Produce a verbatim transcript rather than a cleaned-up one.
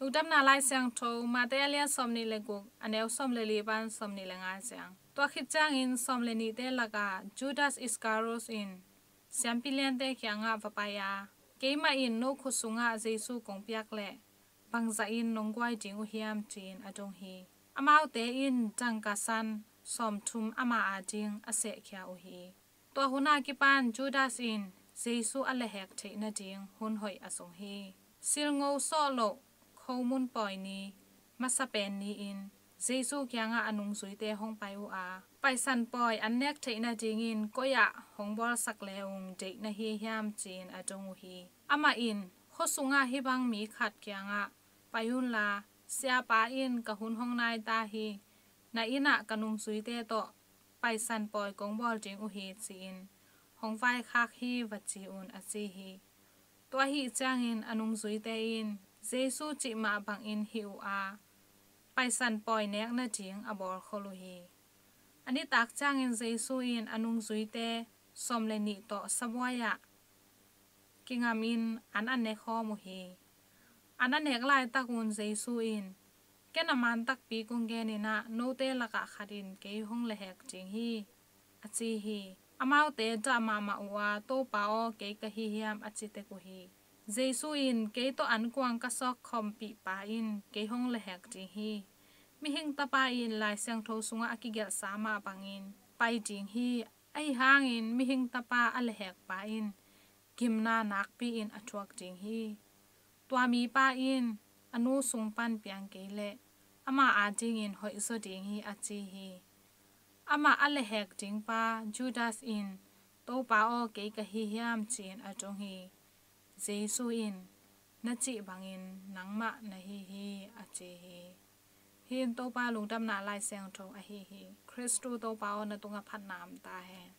Lungdamna Lai Siangtho, Mate a lian sawmnih le guk, a neu sawm le li pan sawmnih le nga ciang. Tua khit ciangin sawm le nihte lakah Judas Iscariot in siampi liante kiangah va pai a, "Keimah in no khut sungah Jesu kong piak leh bangzah in nong guai ding uh hiam?" ci-in a dong hi. Amaute in dangka san sawmthum ama ading a sehkhia uh hi. Tua hun a kipan Judas in Jesu a lehhek theih nading hun hoih a zong hi. Silngo sawh loh khomun pawi ni masa pen ni-in Jesu kiangah a nungzuite hong pai uh a, "Paisan pawi an nek theih nadingin koi-ah hong bawlsak le ung deih na hi hiam?" ci-in a dong uh hi. Amah in, "Khua sungah hih bang mi khat kiangah pai unla, 'Siapa in ka hun hong nai ta hi, na innah ka nungzuite tawh paisan pawi kong bawl ding uh hi,' ci-in hong vaikhak hi," va ci un, a ci hi. Tua ahih ciangin a nungzuite in Jesu cih mah bangin hih uh a, paisan pawi nek nading a bawlkhol uh hi. A nitak ciangin Jesu in a nungzuite sawm le nih tawh sabuai-ah kingamin an a nekhawm uh hi. An a nek laitakun Jesu in, "Ken a man takpi kong genin ah, note lakah khat in kei hong lehhek ding hi," a ci hi. Amaute dah mahmah uh a, "Topa aw, kei ka hi hiam?" a ci tek uh hi. Jesu in, "Kei tawh ankuang ka sawk khawmpih pa in kei hong lehhek ding hi. Mihing Tapa in Lai Siangtho sungah a kigelhsa mah bangin pai ding hi. Ahi hangin Mihing Tapa a lehhek pa in gimna nakpi-in a thuak ding hi. Tua mipa in a nu sung pan piang kei leh ama adingin hoihzaw ding hi," a ci hi. Amah a lehhek ding pa Judas in, "Topa aw, kei ka hi hiam?" ci-in a dong hi. Jesu in, "Na cih bangin nangmah na hi hi," a ci hi. Hih in Topa Lungdamna Lai Siangtho ahi hi. Khristu Topa aw, na tungah phatna om ta hen.